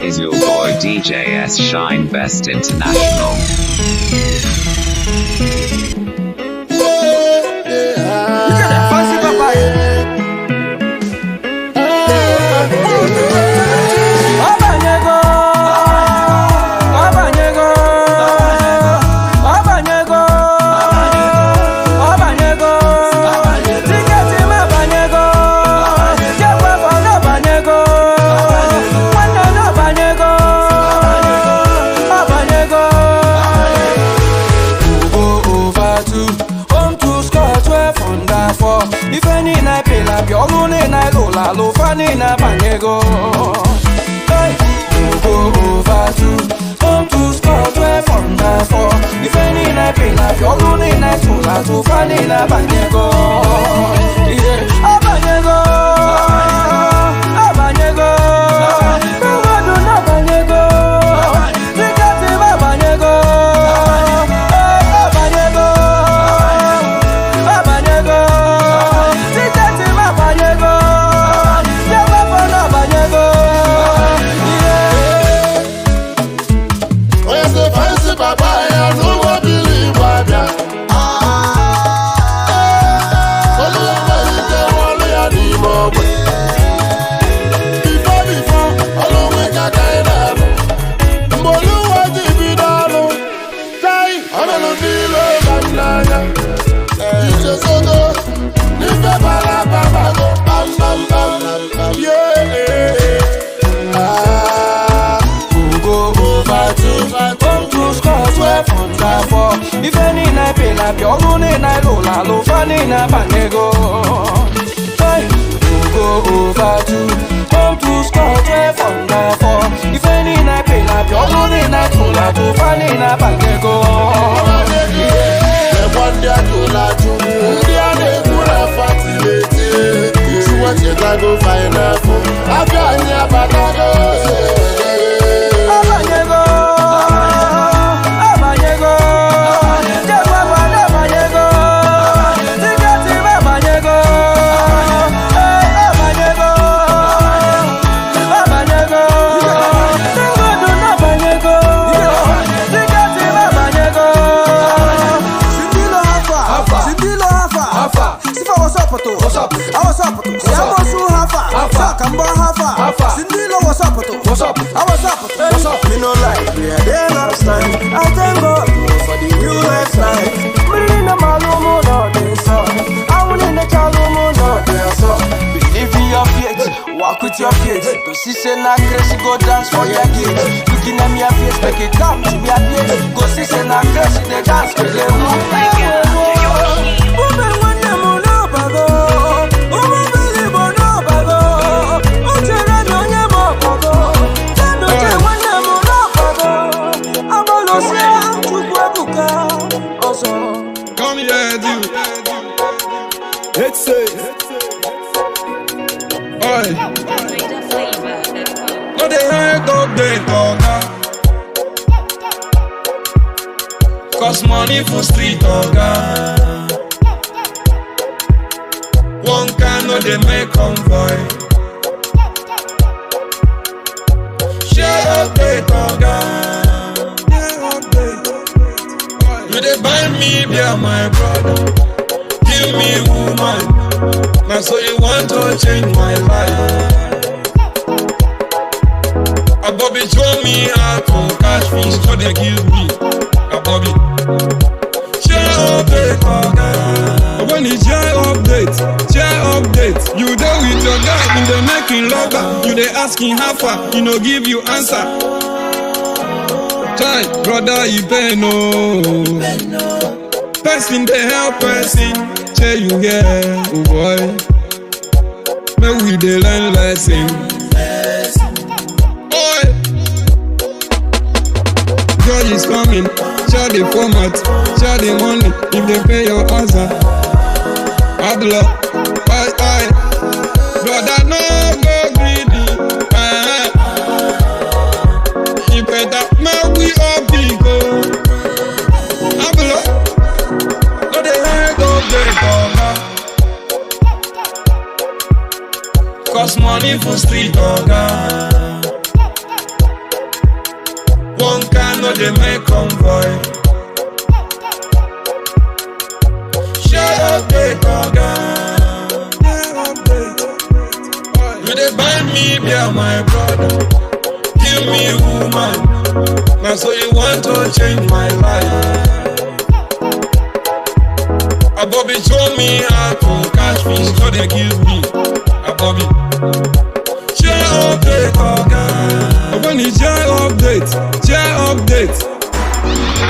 Is your boy DJ S Shine Best International. Fancy papa. Ọbanyego, ọbanyego, ọbanyego, ọbanyego, ticket m abanyego, jekwefọ n'ọbanyego, nwanne n'ọbanyego, ọbanyego. Ugo over two, home to score 12 under four. Ife niile pịla pịa, ọlụ niile lụrụ alụ, fa niile abanyego. Hey! Ugo over two, home to score 12 under four. Ife niile pịla pịa, ọlụ niile tụrụ atụ, fa niile abanyego. Yeah. Abanyego, abanyego, mmadụ n'abanyego, ticket m abanyego. Hey, abanyego, abanyego, ticket m abanyego, jekwefọ n'abanyego. Yeah. Onye sị fancy papa ya n'ụgbọ bili Igbo abịa. Olu ya nwere ike ọlụ ya n'ime ogbe. Before before, ọlụ nweka ka anyị na-alụ. Mgbe Oluwa ji bido ọlụ, tai, ọmelụ ndị ilo ba m n'anya. Ichezogo, n'ife bara ababago, bam bam bam, yeah. Ah. Ugo over two, home to score 12 under four. Ife niile pịla pịa, ọlụ niile lụrụ alụ, fa niile abanyego. Hey! Ugo over two, home to score 12 under four. Ife niile pịla pịa, ọlụ niile tụrụ atụ, fa niile abanyego. Lekwa ndị ajụla ajụ, ndị a na-ekwu na fatileti chetago fainafụ afịa anyị abatago. Abanyego, abanyego, jekwekwa n'abanyego, ticket m abanyego. Ee, abanyego, abanyego, ngodu n'abanyego, ticket m abanyego. Sindilo hafa, Sindilo hafa, Sifa what's up to, what's up, I what's up to, Siamosu hafa, Sakamba hafa, Sindilo what's up to, what's up, I what's up to, what's up. Me no like we are there last night. I thank God for the new lifestyle. Mmiri na malumu no dey so. Awụ niile chalumu no dey so. Believe in your faith, walk with your faith. Go see say na grace, go dance for your gate. Looking at me face, make it come to me place. Go see say na grace, they dance kele wu. Woman, nwanne m n'ọbago. Ụmụ mmiri bụ n'ọbago. Uchere na onye m ọbago. Tenuche nwanne m n'ọbago. Agbalụsịa Chukwu ebuka ọzọ. Come here, dude. It's safe. Oi. No dey hide update, oga. 'Cause money for street, oga. One can no dey make convoy. Share update, oga. Share update. You dey buy me beer, my brother. Give me woman. Now so you want to change my life. Abobi show me how to catch fish, so they give me. Abobi. Share update, oga. When it's share update, share update. You dey with your guy, you dey making lover. You dey asking how far, you no give you answer. Chai, brother, you pain no. Person dey help person, shey you hear, oh boy. Make we dey learn lesson. Oi! Joy is coming, share the format, share the money, if they pay your answer. Abla, aye aye. Brother, no go greedy. Eh. You better make we all big oh. Abla, no dey hide update, oga. Cause money for street, oga. One car no dey make convoy. Share update, oga. Share update. You dey buy me beer, my brother. Give me woman. Now so you want to change my life. Abobi show me how to catch fish, so they give me. Abobi. Share update, oga. When you share update, share update.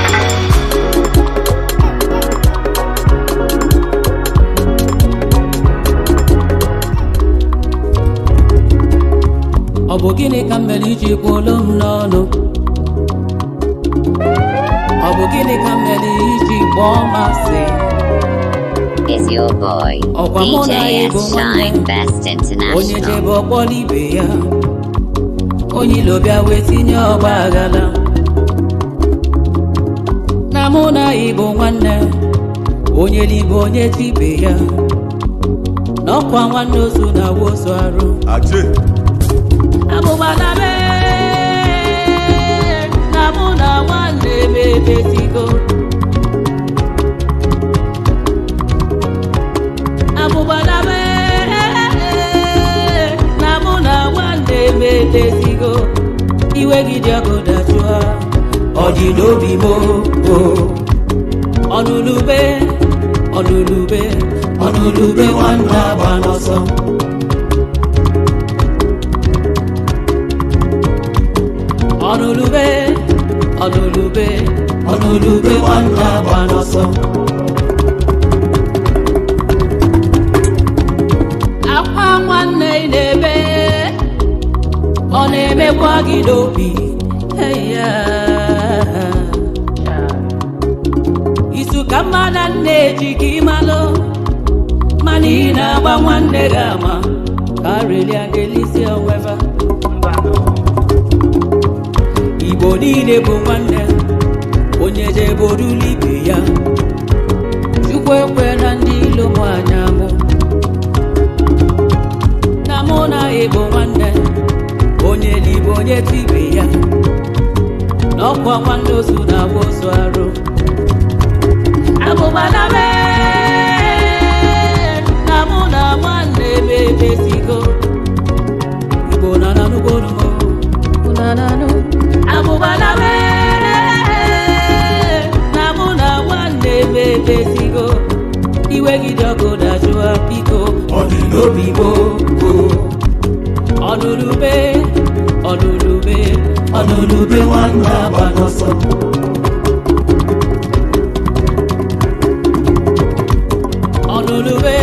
Ọ bụ gịnị ka m mere iji kwuolu m n'ọnụ? Ọ bụ gịnị ka m mere iji kpọọ m asị? Is your boy Ọkwa mụ na DJ ya S bụ nwanne. Shine Best Onye International. jebe ọkpọrọ ibe ya, onye ilo bịa wee tinye ọgba aghara. Na mụ na ịbụ nwanne, onye libe onye tibe ya, n'ọkwa nwanne ozu na awa ozu arụ. Abụgbala mee na mụ na nwanne m emezigo. Abụgbala mee na mụ na nwanne m emezigo. Iwe gị dị ọkụ dajụọ, ọ dị n'obi m o. Ọnụlube, ọnụlube, ọnụlube nwanne agba n'ọsọ. Ọnụlube, ọnụlube, ọnụlube nwanne agba n'ọsọ. Akwa nwanne ị na-ebe, ọ na-emekwa gị n'obi. Hey, yeah. Izu ka mma na nne ji gị malụ, mana ị na-agba nwanne gị ama ka arịrịa ga-elisi onweva. Igbo niile bụ nwanne, onye jeborula ibe ya. Chukwu ekwela ndị ilo mụ anya mụ na mụ na ịbụ nwanne, onye libe onye tibe ya, n'ọkwa nwanne ozu na-agba ozu arụ. Abụgbala mee na mụ na nwanne m emezigo. Igbo na na nnukwu olumo. Unananu. Abụgbala mee na mụ na nwanne m emezigo. Iwe gị dị ọkụ dajụa biko, ọ dị n'obi m o. Ọnụlube, ọnụlube, ọnụlube nwanne agba n'ọsọ. Ọnụlube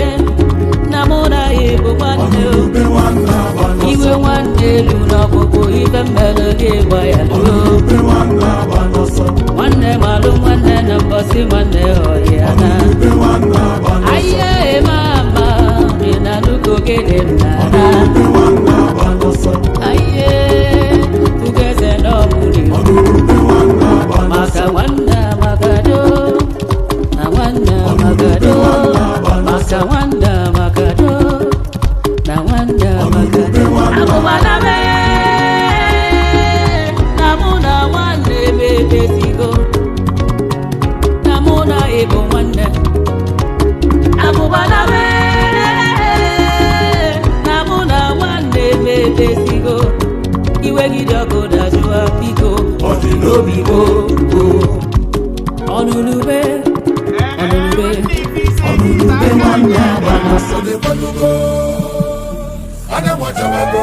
na mụ na ya bụ nwanne o. Iwe nwanne elu n'ọkpụkpụ ife mmelụ gị gba ya luo. Nwanne malụ nwanne na mbọsị nwanne ọhịa na. Ahịa eme ama dị na nnukwu gịnị m na-ana. Ahịa ugeze n'ọbụrụ maka nwanne amagado na nwanne amagado, maka nwanne amagado na nwanne amagado. Abụgbala mee na mụ na nwanne m emezigo, na mụ na ịbụ nwanne. Abụgbala mee na mụ na nwanne m emezigo. Iwe gị dị ọkụ dajụa biko, ọ dị n'obi m o. Ọnụlube, ọnụlube, ọnụlube nwanne agba n'ọsọ. Anya nwachabago,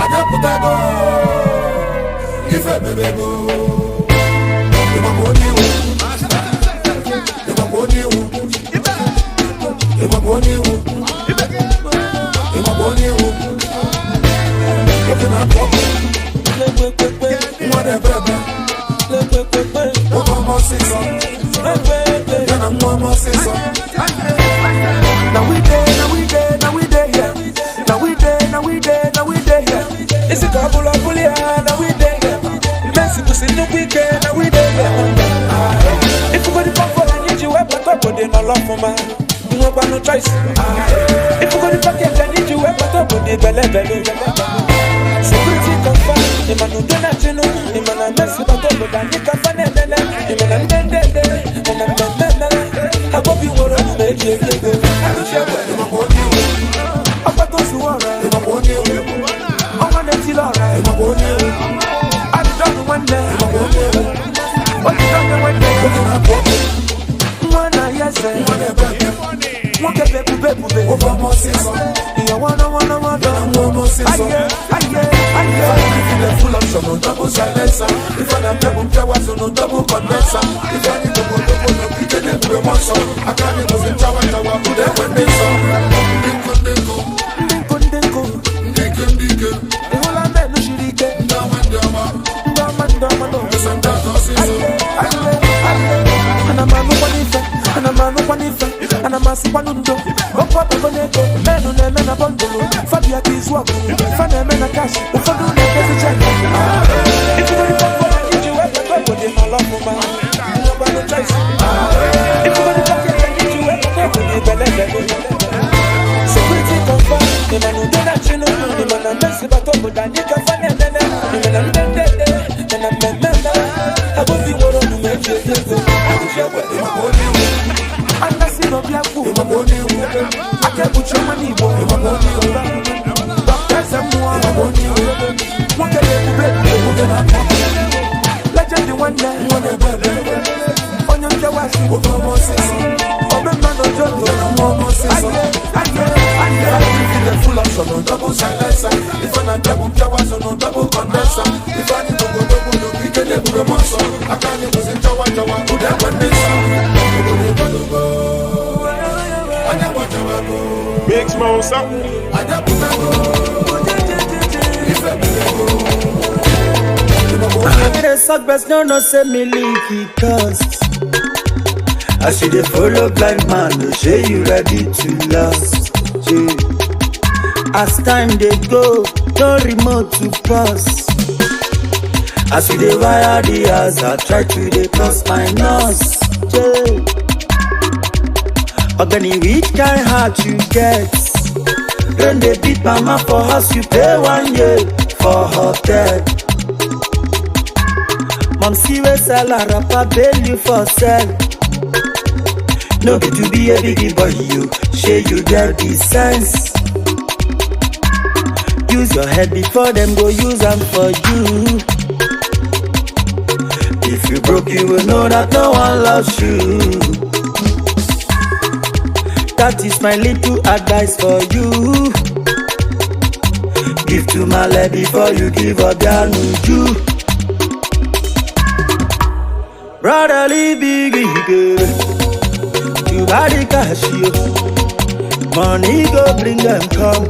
anya pụtago, ife mebego. Ịgbakwa onye iwu, ịgbakwa onye iwu, ịgbakwa onye iwu, ịgbakwa onye iwu. Ofe na-apụ ọkụ, nwa na-ebe ebe, nwoke ọma ọsịsọ, ya na nwa ọma ọsịsọ. Now we dey, now we dey, now we dey here. Now we dey, now we dey, now we dey here. Isi ka bụla bụli ya, now we dey here. Messi kwụsị nnukwu ike, now we dey here. Ifugodi pọpọ anyị ji wee bata obodo n'ọlọ ọfụma. Nwekwanụ choice. Ibelebelu. Security confirm, ịma na udo na-achịnụ, ịma na mmesi bata obodo anyị ka fa na-elele, ịma na ndendende, ma na mmemme mere, Abobi nwere omume eji eri ego. Ọkpata ozu ọra, ọnwa na-etili ọra, ajụjụ nwanne, ojijọ nwanne, nwa na ya eze, nwoke bụ ebube ebube, ìyàwó náwó ayé ayé ayé. Full option no double silencer. If I am double power, so no double condenser. If I need to go double, no pick it up with one song. I can't even chawa chawa, put it when they song. Dinko dinko, Ndịnkụ ndịnkụ, ndike ndike, ịhụla mmenụ siri ike, ndawa ndawa, ndị ọma ndị ọma nọ. santa tosisi. Aye, aye, aye. Ana m anụkwa n'ife, ana m anụkwa n'ife, ana m asịkwanụ ndo. Okwu ọbago n'ego, menụ na-eme na bọndụlụ, fabia ka izu ọgụ, fa na-eme na kash, ụfọdụ na-ekezi cheki. Ifugoro ife mkpọrọ iji wee bata obodo n'ala ọfụma, nwekwanụ choice. Ifugoro ife keke iji wee bata obodo ibelebelu. Security confirm, ịma na udo na-achịnụ, ịma na mmesi bata obodo anyị ka fa na-elele, ịma na ndendende, ma na mmemme mere, Abobi nwere omume eji eri ego. Anasị n'obi akwụ, aka ekpuchi ọnwa n'Igbo, Dr. Eze mmụọ, nwoke na-ebube ebube, legend nwanne, onye nkewa asị, omemma na ojoto, aye, aye, aye. Full option no double silencer. If I am double power, so no double condenser. If I need to go double, no pick it up with one song. I can't even chawa chawa, put it when they song. Big Smoke up. The suck best no no say me leak it cost. I see the follow blind man, no say you ready to last. Yeah. As time they go, no remote to pass. As we dey wire the house, I try to dey cross my nose. Yeah. Ogani, which kind heart you get? When they beat mama for house, you pay 1 year for hotel. Mom see we sell a rapper, bail you for sell. No be to be a biggie boy, you share you get the sense. Use your head before them go use them for you. If you broke, you will know that no one loves you. That is my little advice for you. Give to my leg before you give up your nuju. Brotherly biggie girl, you got the cash, yo. Money go bring them come.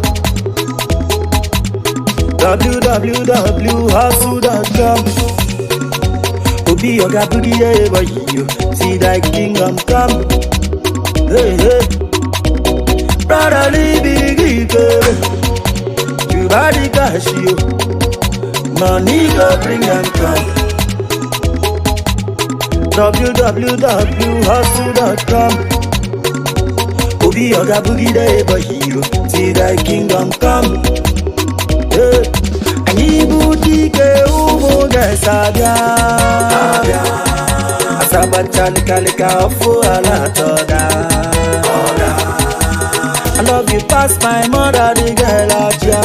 www.hustle.com. Obi oga boogie yeah, boy you see thy kingdom come. Hey hey, brotherly biggie girl, you got the cash, yo. Money go bring them come. www.hustle.com. Obi oga boogie the boy hero, see thy kingdom come. Hey. Anyị bụ dike ụmụ ga-esabịa asabacha likalika ọfụ ala tọda. I love you pass my mother the girl ajia.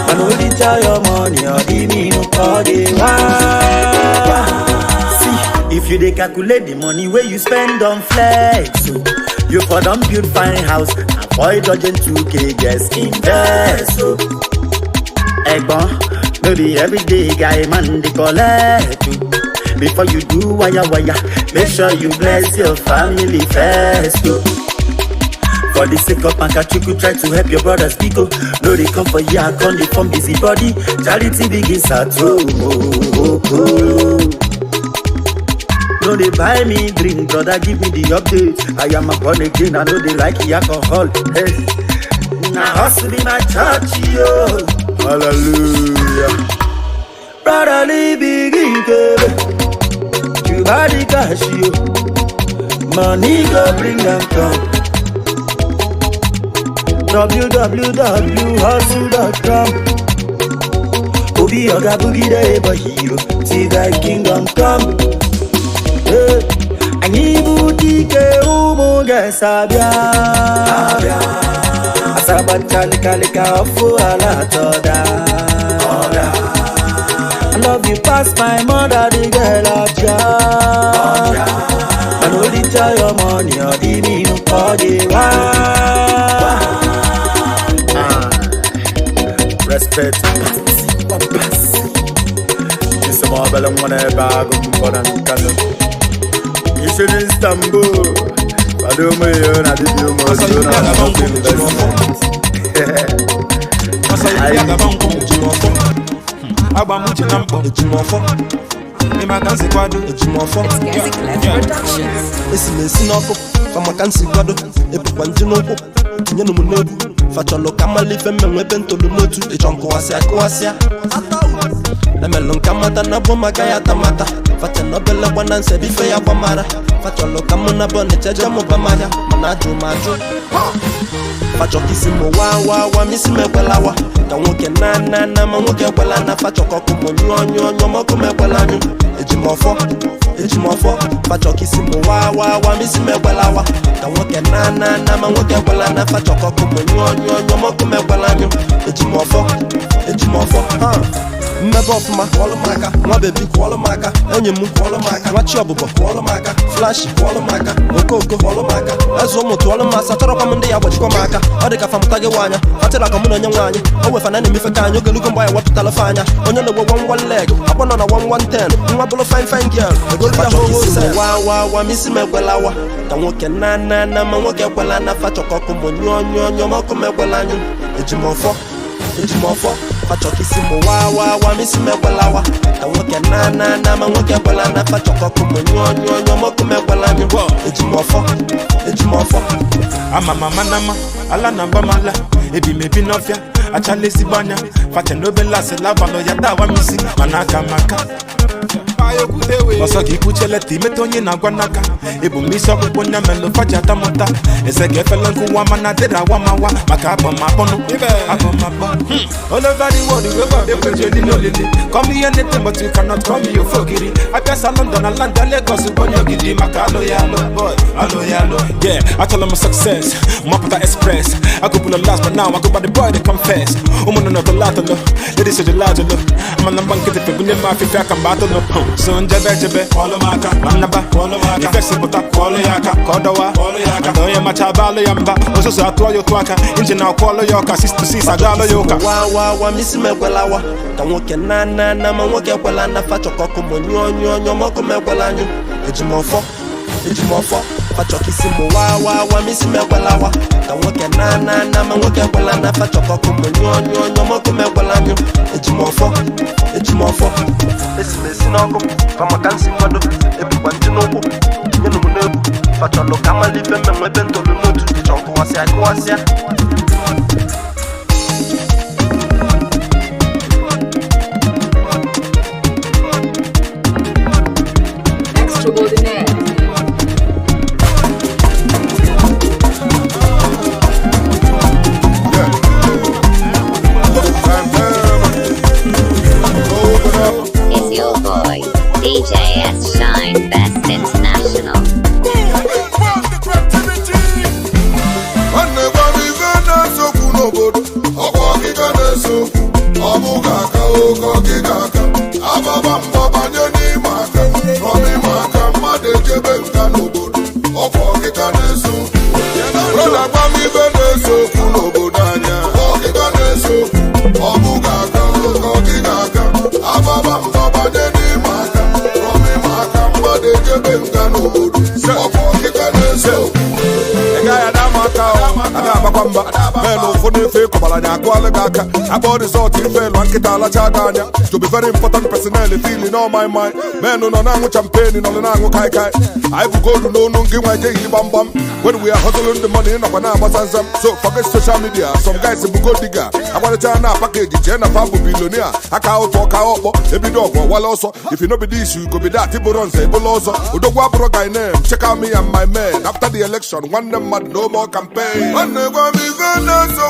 Mana oricha your money ọ dị minu ka ọ dị nwa. See, if you dey calculate the money wey you spend on flex, so you for don build fine house, avoid dodging 2K, just invest. So, Egbon, no be everyday guy man dey collect. O. Before you do wire wire, make sure you bless your family first. O. For the sake of Mankachuku, try to help your brothers speak. Oh. No, they come for ya, come they form busy body. Charity begins at home. Oh, oh, oh. No, they buy me drink, brother, give me the update. I am a born again, I know they like the alcohol. Hey. Now hustle be my church, yo. Hallelujah. Brotherly biggie, girl. You buy the cash, yo. Money go bring them come. www.hustle.com. Obi Oga Boogie the Ebo Hero till thy kingdom come. Hey. Anyị bụ dike ụmụ ga-esabịa Asabacha likalika ọfụ ala atọda. I love you pass my mother the girl ọcha. Mana oricha your money ọ dị n'inu ka ọ dị wa. Respect Isomabele nwa n'ebe agụ mbọ na Nkanu. Isi n'Istanbul kwado ụmụ ihe na dibịa ụmụ ozu na ọkụ investment. Agba m uche na mkpọ Ejimọfọ ịmaka nsi kwado ejimọfọ esi m esi n'ọkụ famaka nsi kwado ebukwa nji n'ụkwụ tinyenụ m n'egwu fachọlụ ka mmalụ ife mmenwe ebe ntolu n'otu ịchọ nkụwasịa kụwasịa emelụ nka mata na bụ maka ya tamata facha na obele gbana nse bife ya gbamara fachọlụ ka mụ na bụ ọnịcha je mụba mahịa mana ajụ m ajụ fachọ ka isi m waa waa waa ma isi m ekwelawa ka nwoke na na na ma nwoke ekwela na fachọ ka ọkụ m nyụọ nyụọ nyụọ ma ọkụ m ekwela anyụ ejimọfọ ejimọfọ fachọ ka isi m waa waa waa ma isi m ekwelawa ka nwoke na na na ma nwoke ekwela na fachọ ka ọkụ m nyụọ nyụọ nyụọ ma ọkụ m ekwela anyụ ejimọfọ ejimọfọ ha mmebe ọfụma kwọlụ m aka nwa bebi kwọlụ m aka enyi m kwọlụ m aka nwa chi ọbụbọ kwọlụ m aka flashi kwọlụ m aka okooko kwọlụ m aka eze ụmụ tụọlụ m asa chọrọkwa m ndị ya gbachikwa m aka ọ dị ka famụta gị nwaanya fatịra ka mụ na onye nwaanyị o wefa na na-emefe ka anyị ogelugo mgbe anyị wepụtala fe anya onye na-egwe one one leg akpọ nọ na 1 1 10 nwa bụrụ fine fine girl egolu wa wa wa ma isi m ekwelawa ka nwoke na na na ma nwoke ekwela na fachọkọ ọkụ m nyụọ nyụọ nyụọ ma ọkụ m ekwela anyụ ejimọfọ ejimọfọ fachọ ka isi m waa waa waa ma isi m ekwelawa ka nwoke na na na ma nwoke ekwela na fachọ ka ọkụ m nyụọ nyụọ nyụọ ma ọkụ m ekwela anyụ ejimọfọ ejimọfọ ama m ama na ma ala na agba m ala ebi m ebi n'ọfịa achala ezigbo anya facha n'obele asịla abalị ya dawa m isi mana aka m aka ọsọ ka ikwuche leta imeta onye na-agwa n'aka ebu m isi ọkpụkpụ nya melụ faji atamụta eze ga efele nkụwa mana dịrị awa mawa maka abọmabọnụ abọmabọ. All over the world we go dey kweje dị n'olili. Call me anything but you cannot call me ofogiri. Abịasa London na London Lagos bụ onye ogidi maka alụ ya alụ boy alụ ya alụ. Yeah, achọrọ m success mapụta express agụbụla last but now I go by the boy they confess. Ụmụnne nọ tọlọ atọlọ ladies sojolo ajọlọ mana mgba nkịtị febunye m afịfịa ka mgbe atọlọ. So njebe jebe kwọlụ m aka ma nnaba ifesi pụta kwọlụ ya aka ka ọ dọwa ada onye macha abalụ ya mba ososo atụọ ya ụtụ aka injin akwọlụ ya ọka 6 to 6 agalụ ya ụka. Wa wa wa ma isi m ekwelawa ka nwoke na na na ma nwoke ekwela na fachọ ka ọkụ m nyụọ nyụọ nyụọ ma ọkụ m ekwela anyụ ejimọfọ ejimọfọ fachọ ka isi m waa waa waa ma isi m ekwelawa ka nwoke na na na ma nwoke ekwela na fachọ ka ọkụ m nyụọ nyụọ nyụọ ma ọkụ m ekwela anyụ ejimọfọ ejimọfọ esi m esi n'ọkụ famaka nsi kwado ebukwa nji n'ụkwụ tinyenụ m n'egwu fachọlụ ka mmalụ ife mmenwe ebe ntolu n'otu ịchọ nkụwasịa kụwasịa. Extraordinaire. Is your boy, DJ S Shine Best International. Nwanne gwa m ife na-ese okwu n'obodo ọkwa ọkịka na-ese okwu ọ bụ ga-aka oke ọkịka aka ababa mba banye n'ime aka n'ọmịma aka mmadụ ejebe nka n'obodo ọkwa ọkịka na-ese okwu. Brọda gwa m ife na-ese okwu n'obodo anya ọkịka na-ese okwu ọ bụ ga-aka oke ọkịka aka ababa mba banye n'ime aka n'ọmịma aka mmadụ ejebe nka n'obodo ọkwa ọkịka na-ese okwu. Ị gaghị ada m aka o, ada agbakwa mba men ụfọdụ efe kọbara anyị akụọla gị aka akpọ rizọt ife lụa nkịta alacha gị anya to be very important personnel feeling all my mind men nọ na-aṅụ champagne nọ na-aṅụ kai kai anyị bụ goolu n'onu ngị nwa ejeghị gbamgbam when we are hustling the money nọkwa na-agbasa nzam. So forget social media, some guys bụ gold digger agbarịcha na pakeji chee na fa bụ bilonia aka ụtọ ka ọkpọ ebido ọgụ wala ọsọ. If you no be this, you go be that. Ịbụrụ nze ịbụla ọzọ odogwu abụrụ guy name. Check out me and my men after the election. Nwanne mmadụ, no more campaign. Nwanne gwa m ife na-ese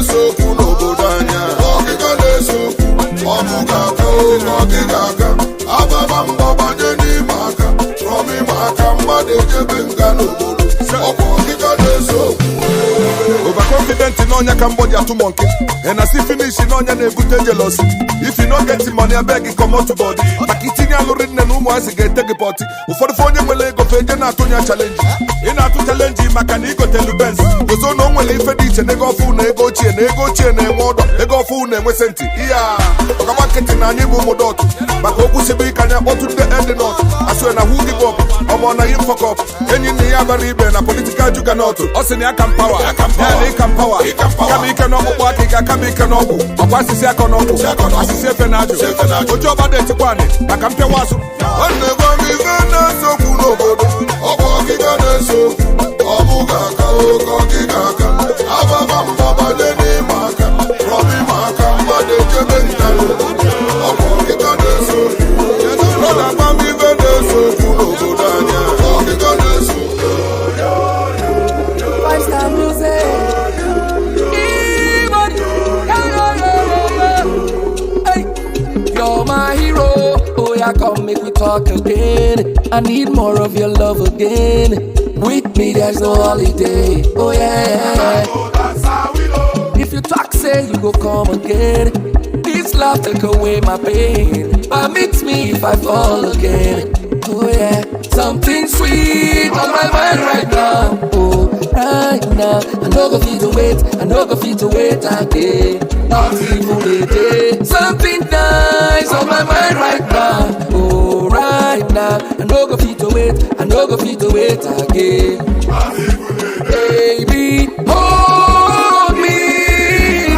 na-ese okwu n'obodo anya. Ọkịka na-ese okwu, ọ bụ ga-aka oge ọkịka aka. Agbaba mbọ banye n'ime aka, rọm ime aka mmadụ ejebe nga n'obodo. Ọkwa ọkịka na-ese okwu. Overconfident n'ọnya ka mgbọdị atụ monkey. And I see finish n'ọnya na-ebute jealousy. If you no get money, abeg you comot body. Maka itinye alụrị nne na ụmụazị ga-ete gị pọtị. Ụfọdụ fe onye nwere ego fe eje na-atụ ya chalenji. Ị na-atụ chalenji maka na igotelu Benz. Gozo na o nwere ife dị iche na ego ọfụ na ego ochie na ego ochie na-enwe ọdọ. Ego ọfụ na-enwe senti. Iya ọgaba nkịtị na anyị bụ ụmụ dọtụ. Maka okwu sibe ike anyị akpọtụ ndị end nọt. Asụ na who give up, ọmọ na him fuck up. Enyi nna ya bara ibe na politikal juganọt. Ọ sị na ya ka mpawa, ya na ịka mpawa. Kama ike n'ọkpụkpụ aka ị ga-akama ike n'ọgwụ. Ọkwa asịsị akọ n'ọgwụ. Asịsị efe na ajụ. Oche ọba na-etikwa anị maka mpịawa azụ. Nwanne gwa m ife na-ese okwu n'obodo. Ọkwa ọkịka na-ese okwu. Ọ bụ ga-aka oke ọkịka aka. Agbaba mbọ banye n'ime aka. Rọm ime aka mmadụ ejebe nka n'obodo. Ọkwa ọkịka na-ese okwu. Brọda gwa m ife na-ese okwu n'obodo anya. Ọkịka na-ese okwu. Five star music. Everybody. Yeah, yeah, yeah, yeah. Hey. You're my hero. Oh yeah, come make we talk again. I need more of your love again. With me there's no holiday. Oh yeah. If you talk, say you go come again. This love take away my pain. Permit me if I fall again. Oh yeah, something sweet on my mind right now. Oh, right now. I no go fit to wait. I no go fit to wait again. Not even a day. Something nice on my mind right now. Oh, right now. I no go fit to wait. I no go fit to wait again. Baby, hold me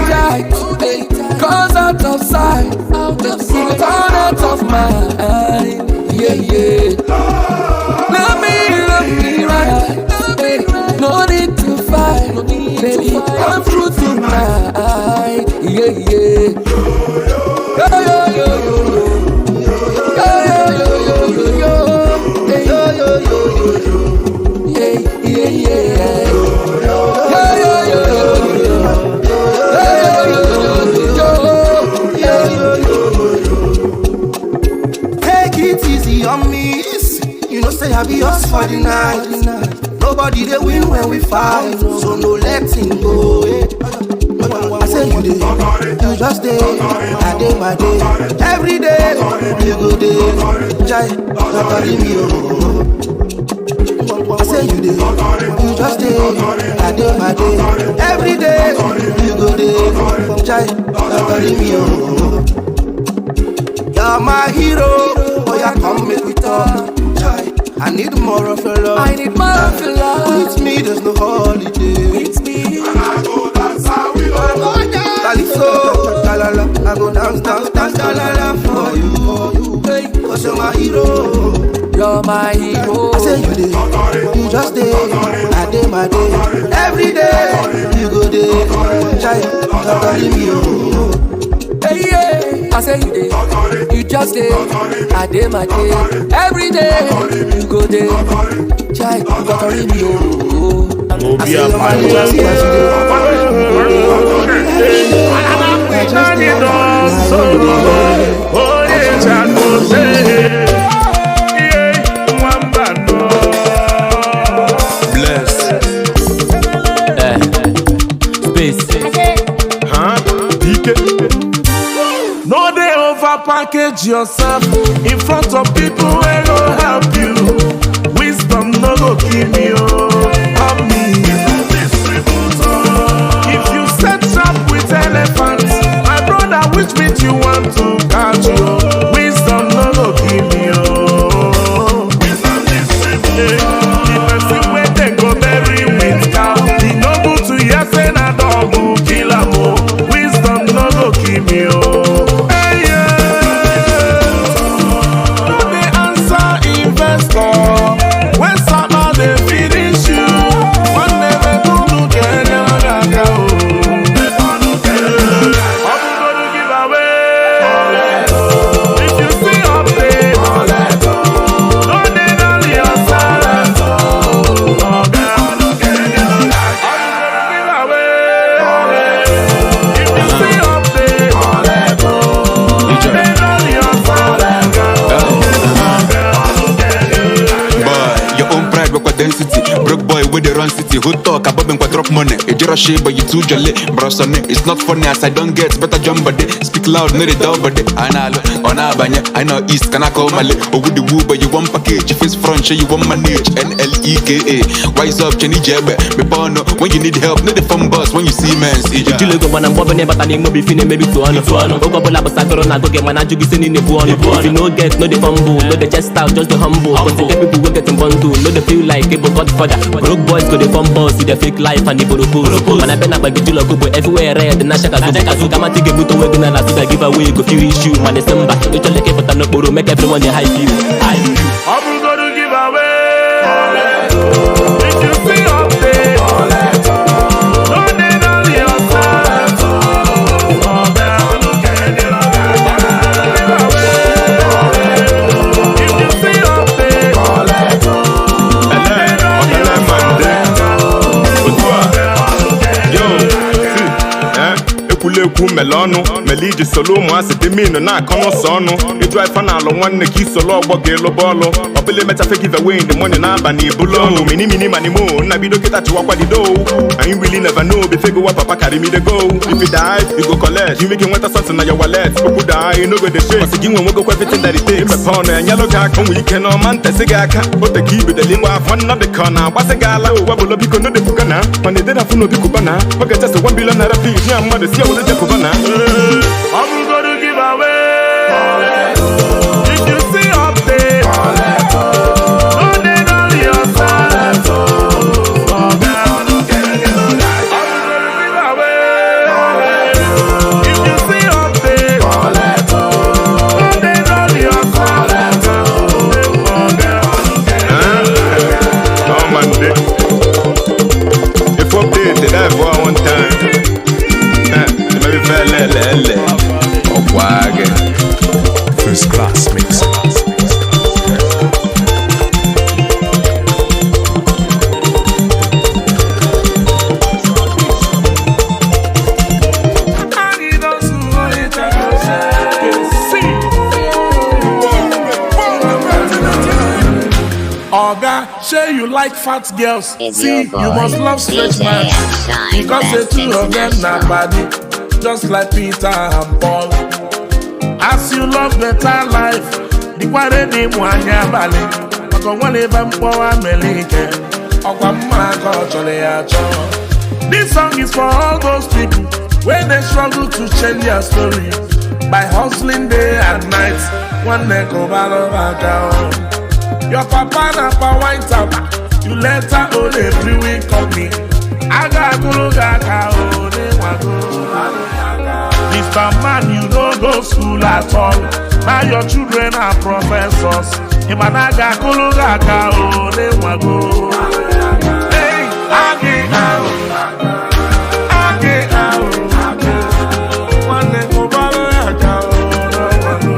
tight. Hey, 'cause out of sight, you go turn out of mind. Yeah, yeah. Love me right. Hey, no need to fight. Baby, come through tonight. Yeah, yeah. Yo, yo, yo, yo, yo. Yo, yo, yo, yo, yo, yo. Hey, yo, yo, yo, yo, yo. Yeah, yeah, yeah. Yo, yo, yo, yo, yo. Yo, yo, yo, yo, yo. Yeah, yo, yo, yo. Take it easy on me. You know say I be yours for the night. Nobody they win when we fight, so no letting go. Eh. I say you dey, you just dey, I dey my day. Every day you go dey, jai, not calling me oh. I say you dey, you just dey, I dey my day. Every day you go dey, jai, not calling me oh. You're my hero, oh yeah, come make we talk. I need more of your love. I need more of your love. With me, there's no holiday. With me, I go dance, I will go dance. Calypso, la I go dance, dance, dance, la la for you. Hey. 'Cause you're my hero. You're my hero. I say you dey, you just dey, I dey my day. Every day you go dey, chai, don't carry me oh. Hey yeah, I say you dey, you just dey, I dey my day. Every day you go dey, chai, you got to me oh. I say you're my hero, see as you dey. I just dey, Bless. Space. Huh? DK. No dey over package yourself in front of people wey no help you. Wisdom no go kill me, oh, help me. If you set trap with elephants, my brother, which meat you want to catch, oh? Wisdom no go kill me, oh. The person wey dem go bury with cow, e no good to hear say na dog go kill am, oh. Wisdom no go kill me, oh. Hey, yeah. No dey answer investor when sama dey fear. Density, broke boy with the run city. Who talk about me drop money? Ejiro she but you too jolly. Bro sonny, it's not funny as I don't get better jump body. Speak loud, no the dog body. Analo, onabanye, I know East, can I call Mali? Oh with the woo, but you want package. Face front, you want manage. NLEKA. Wise up, Jenny Jebe. Me bono, when you need help, no the phone bus when you see men. See ya. Ijulu go mana mgbe ọbụla ịbata n'ime obi fi na-emebi tụ ọnụ oge ọbụla gbasatọrọ na agụ gị mana ajụ gị si niile bụ ọnụ. If you no get, no dey fumble, no dey chest out, just dey humble. Cause you get people wey get in bundle, no dey feel like able godfather. Broke boys go dey form boss, see their fake life and iboro post. Mana be na gbagijulu ọgụgụ everywhere red na shaka zubu. Kamati ga-ebute onwe gị na na suga give away go few issue mana esi mba ịchọla ka ịpụta n'okporo make everyone dey hype you. Ọ bụrụgodu give away. If you see update, no dey dull yourself. If you see update, no dey dull Ekwulekwu mele ọnụ mele iji solo ụmụasị dị minu na-akọ n'ụsọ ọnụ ịjụ ife na-alụ nwanne ka isolo ọgbọ ga-elu bọọlụ ọbụla emechafe give away in the morning n'abalị ibulu ọnụ mini mini mani mo nna bido kịta chịwakwa dido. Anyị really never know before go wa papa carry me dey go. If you die you go collect, you make nweta something na your wallet. Okwu daa you no go dey shake ọsị gị nwe nwegokwa everything that it takes. Imepe ọnụ enyelụ gị aka onwe ike n'ọma ntesị gị aka ote ka ibidele ịgba afọ nnọ dị ka ọ na-agbasị gị ala ụwa bụlọ biko no defuga na mana edena fụ n'obi kubana ọ ga-echesa 1 billion naira fees ya mmadụ si obodo jekubana. Ọ bụrụgodu give away. If you see update, no dey dull yourself. Ọ bụrụgodu give away. If you see update, no dey dull yourself. Oh man, if update dey die for one time. First class mix. Oga, say you like fat girls. Is See, your you boy, must love stretch DJ marks. Shine Because the Best two of them na International. body, just like Peter and Paul. As you love better life, dịkwara dị mụ anya abalị maka onwere ebe mkpọwa mere ike ọkwa mma ka ọ chọrọ ya achọ. This song is for all those people when they struggle to change their story by hustling day and night. Nwanne kụbalụ aka o. Your papa na pa wine tap, you later own a brewing company. Aga agụrụ gị aka o, n'ịnwago. Mr. Man, you no go school at all. Now your children are professors. Ịma na aga akụrụ gị aka o, n'ịnwago. Hey, agị ahụ, agị ahụ. Nwanne kụbalụ ya aka o, n'ịnwago.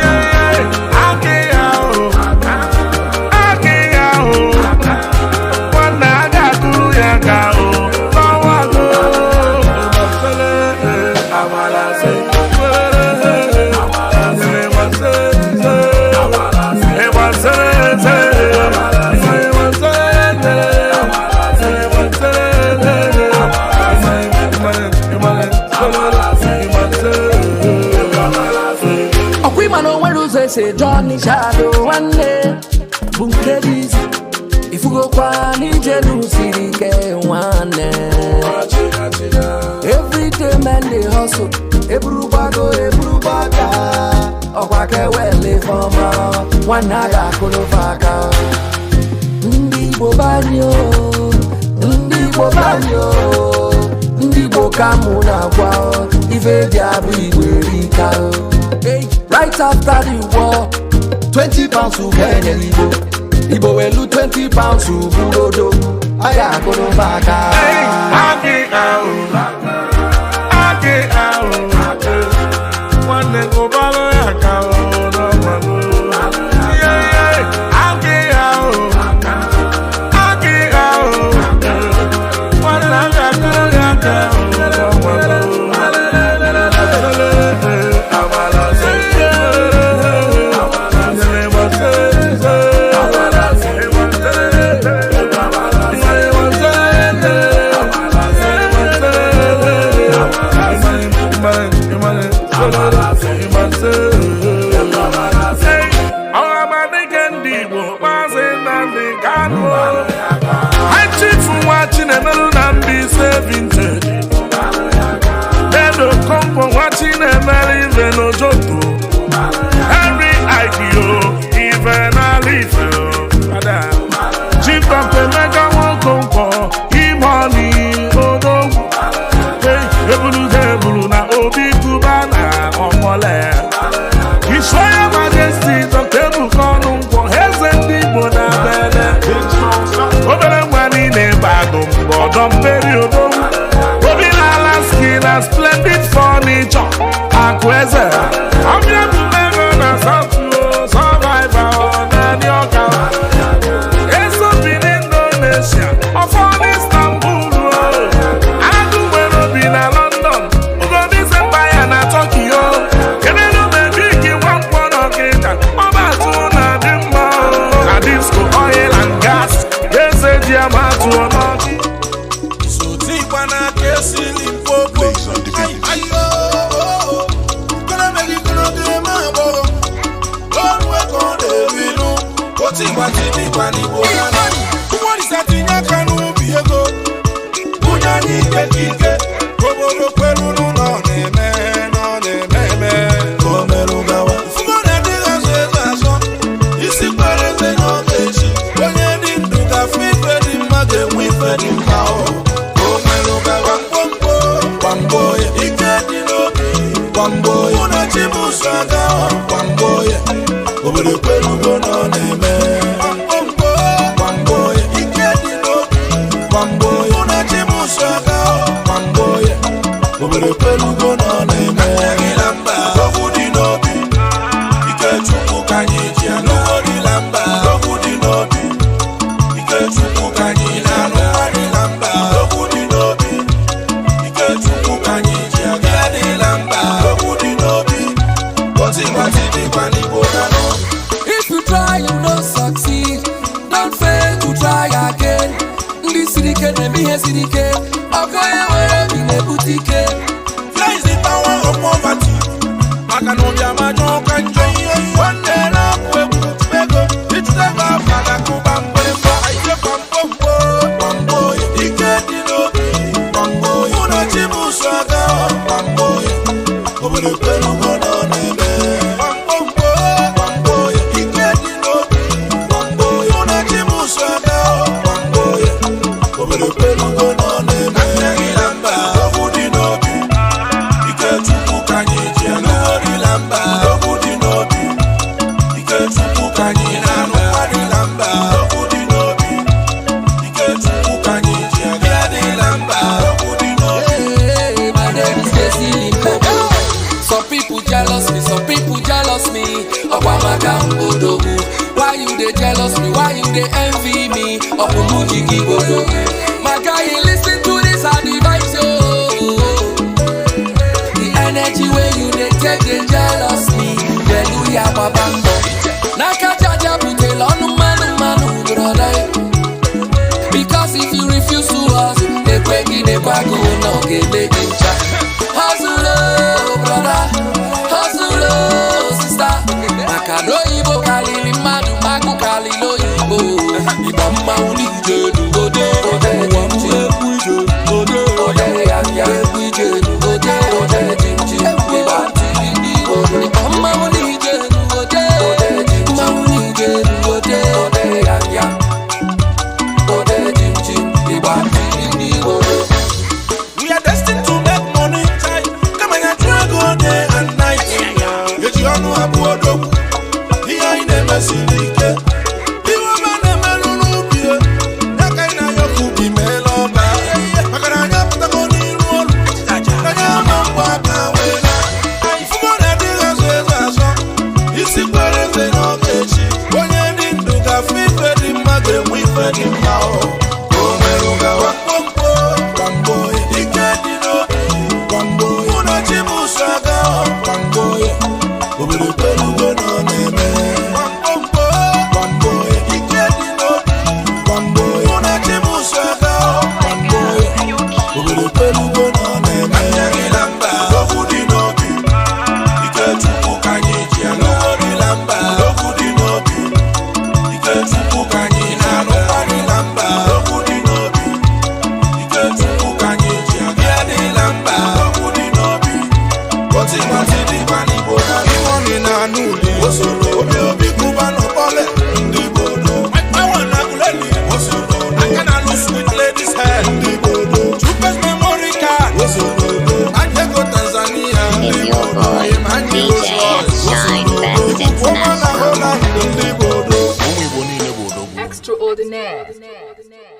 Yeah, yeah, agị ahụ, agị ahụ. Nwanne aga akụrụ ya aka o, n'ọnwago. Ọkwa ịma na o nwere ụzọ esi eje Ọnịsha adụ nwanne bụ nke dị izi ifugokwa n'ije n'usiri ike nwanne. Everyday men dey hustle, eburugbago eburugbaga ọkwa ka ewele fọma nwanne a ga-akụrụfa aka. Ndị Igbo banyo, ndị Igbo banyo, ndị Igbo ka mụ na-agwa o, ife dị abụ Igbo erika o. Hey, right after the war, 20 pounds ugene Igbo. Igbo welu 20 pounds uburodo. Aya akụrụ aka. Agị ahụ, agị ahụ. Nwanne kụbalụ ya aka o, n'ọnwago. Yeah, yeah, agị ahụ, agị ahụ. Nwanne aga akụrụ ya aka o, n'ọnwago. Amala. na-emere ife n'ojoto. Henry Aikio ife n'ala ife Chief Dr. Emeka Nwokonkwọ Imoni Odogwu. Ebulu ebulu na Obi Kuba na Ọmọle. His Royal Majesty Dr. Ebuka Ọnụnkwọ, Eze ndị Igbo na Bene. Obere nwa niile ebe agụ mbọ ọdọ mmeri odogwu. Obi na-ala skin na splendid furniture. Akụ eze. Ọbịa bụ ego na South Survivor naanị ọka. Eso bi n'Indonesia, ọfọ n'Istanbul. Agụ nwere obi na London, Ugodi Empire na Tokyo. Kedụ mebiki nwankwọ n'Ọkịja, ọbatụ na-adị mma. Na disco oil and gas, eze ji amatụ ọnọdụ. Sotikwa n'aka esi Limpopo. Ayo, kọlọmẹgì kọlọgẹ máa bọ̀. Lọ́rùn ẹ̀kọ́ lèmi nú. Otikwa tibikwa n'Igbo lánàá. Ụmụrịsa tinye aka n'ubi ego. Bunye anyị ike ike. Obodo kwelu n'ụlọ na-eme na ọ na-eme eme. Ka o merụ gawa. Fugo na-adịghị azụ ego azọ. Isi kwere eze n'oge echi. Onye dị ndụ ga-afụ ife dị mma ga-enwe ife dị mma o. Ka o merụ gawa. Mkpomkpo gbamgbo ya. Ike dị n'obi gbamgbo ya. Mụ na chi bụ ụzọ aga gbamgbo ya. Obodo kwelugo na ọ na-eme. Mkpomkpo gbamgbo ya. Ike dị n'obi gbamgbo ya. Mụ na chi bụ ụzọ aga gbamgbo ya. Obodo kwelugo na ọ na-eme. Odogwu dị n'obi. Ike Chukwu ka anyị ji alụ. Odila mba. Odogwu dị n'obi. Ike Chukwu ka anyị na-alụ. Adịla mba. Odogwu dị n'obi. Ike Chukwu ka anyị ji aga. Adịla mba. Odogwu dị n'obi. Otikwa tibikwa n'Igbo na-anọ. If you try, you no succeed. Don't fail to try again. Ndị siri ike na-eme ihe siri ike. Ọkụ ya nwere obi na-ebute ike. Fear is the power of poverty. Maka na ụbịam ajọ ka njọ. Nwanne na-apụ egwu ego. Ịchụta ego afa ga-akụba mgbịrịgba. Ike gbamgbomgbo gbamgbo ya. Ike dị n'obi gbamgbo ya. Mụ na chi bụ ụzọ aga gbamgbo ya. Obodo kwelugo na ọ na-eme. Gbamgbomgbo gbamgbo ya. Ike dị n'obi gbamgbo ya. Mụ na chi bụ ụzọ aga gbamgbo ya. Obodo kwelugo na ọ na-eme. Odogwu dị n'obi. Ike Chukwu ka anyị ji alụ. Adịla mba. Odogwu dị n'obi. Ike Chukwu ka anyị na-alụ. Adịla mba. Odogwu dị n'obi. Ike Chukwu ka anyị ji aga. Adịla mba. Odogwu dị n'obi. Hey, my name is Casey Limpopo. Some people jealous me, some people jealous me. Ọkwamaka Odogwu. Why you dey jealous me? Why you dey envy me? Ọkpụmụjigi Odogwu. My guy, you listen to this and the vibes, yo. The energy wey you dey take dey jealous me. Hallelujah, gbaba mbọ. N'aka jaja butere ọnụ mmanụ mmanụ brother. Because if you refuse to hustle, ekwe gị na-ekwe agụụ na ọ ga-eme gị ncha. Hustle, oh, brother. Hustle, oh, sister. Maka na oyibo karịrị mmadụ, agụ karịrị oyibo. Ịgba mmanwụ n'ije n'ugode, ụwa m egwu ije n'ugode, ya ya egwu ije n'ugode, jimjim, ịgba ịgba mmanwụ n'ije n'ugode, mmanwụ n'ije n'ugode, ya ya. We are destined to make money. Come and try go day and night. Eji ọnụ abụ odogwu. Ihe anyị na-eme siri ike. Ihe ọma na-emerụ n'ubi e. Ya ka anyị na-ayọkụ ubi meela ọba. Maka na anyị apụtago n'iru ọrụ. Anyị ama mgbe aka wee na. Ifugo na-adịghị azụ ego azọ. Isi kwere eze n'oge echi. Onye dị ndụ ga-afụ ife dị mma ga-enwe ife dị mma o. Ka o merụ gawa. Mkpomkpo gbamgbo ya. Ike dị n'obi gbamgbo ya. Mụ na chi bụ ụzọ aga gbamgbo ya. Obodo kwelugo na ọ na-eme. Mkpomkpo gbamgbo ya. Ike dị n'obi gbamgbo ya. Mụ na chi bụ ụzọ aga gbamgbo ya. Obodo kwelugo na ọ na-eme. Odogwu dị n'obi. Ike Chukwu ka anyị ji alụ. Odogwu dị n'obi. Ike Chukwu ka anyị na-alụ. Adịla mba. Class.